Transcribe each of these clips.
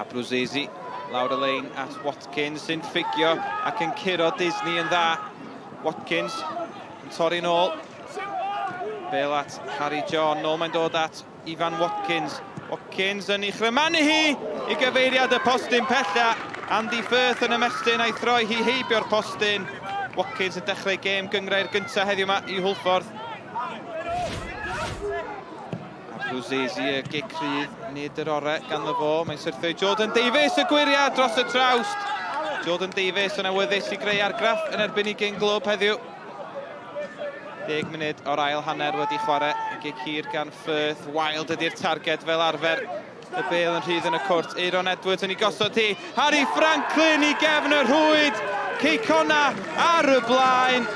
Abruzzese lawr y lein at Watkins sy'n ffugio ac yn curo Disney yn dda. Watkins yn torri'n ôl. Bel at Harry John, nôl mae'n dod at Ifan Watkins. Watkins yn ei chrymanu hi i gyfeiriad y postyn pella. Andy Firth yn ymestyn a'i throi hi heibio'r postyn. Watkins yn dechrau gêm gynghrair gyntaf heddiw yma i Hwlffordd. Abruzzese y gic rhydd, nid yr orau ganddo fo. Mae'n syrthio i Jordan Davies, y gwyriad dros y trawst. Jordan Davies yn awyddus i greu argraff yn erbyn i gyn glwb heddiw. 10 munud o'r ail hanner wedi chwarae. Y gic hir gan Firth. Wild ydy'r targed fel arfer. Y bel yn rhydd yn y cwrt. Aaron Edwards yn ei gosod hi. Harry Franklin i gefn y rhwyd. Cei Connah ar y blaen.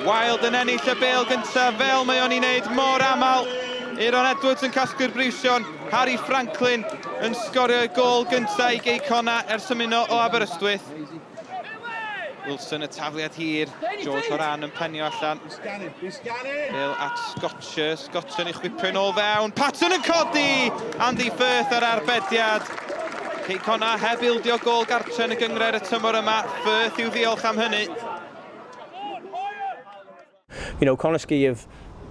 Wild yn ennill y bel gyntaf fel mae o'n ei wneud mor aml. Aaron Edwards yn casglu'r briwsion. Harry Franklin yn sgorio ei gôl gyntaf i Gei Connah ers ymuno o Aberystwyth. Wilson y tafliad hir, George Horan yn penio allan. Bel at Scotcher, Scotcher yn ei chwipio yn ôl fewn. Patton yn codi! Andy Firth ar arbediad. Cei Connah heb ildio gôl gartre yn y gynghrair y tymor yma. Firth i'w ddiolch am hynny. You know, Connah's Quay have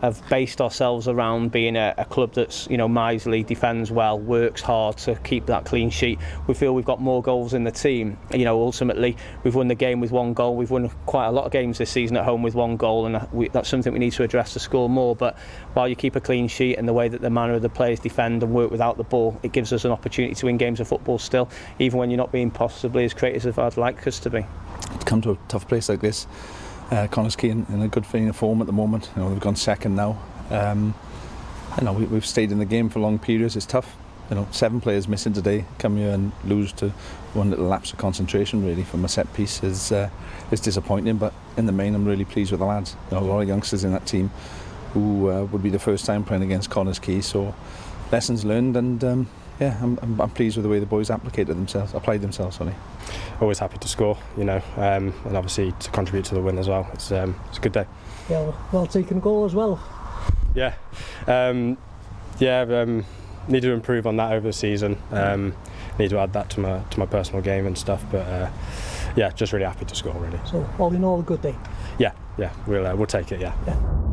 have based ourselves around being a, a club that's, you know, miserly, defends well, works hard to keep that clean sheet. We feel we've got more goals in the team. You know, ultimately, we've won the game with one goal. We've won quite a lot of games this season at home with one goal, and we, that's something we need to address to score more. But while you keep a clean sheet and the way that the manner of the players defend and work without the ball, it gives us an opportunity to win games of football still, even when you're not being possibly as creative as I'd like us to be. To come to a tough place like this, Connah's Quay in a good vein of form at the moment. You know, they've gone second now. You know, we've stayed in the game for long periods. It's tough. You know, 7 players missing today. Come here and lose to one little lapse of concentration, really, from a set piece is disappointing. But in the main, I'm really pleased with the lads. You know, a lot of youngsters in that team who would be the first time playing against Connah's Quay. So lessons learned, and yeah, I'm pleased with the way the boys applied themselves. Sorry. Always happy to score, you know, and obviously to contribute to the win as well. It's a good day. Yeah, well taken goal as well. Yeah, need to improve on that over the season. Need to add that to my personal game and stuff. But yeah, just really happy to score. Really. So all in all, a good day. Yeah, we'll take it. Yeah. Yeah.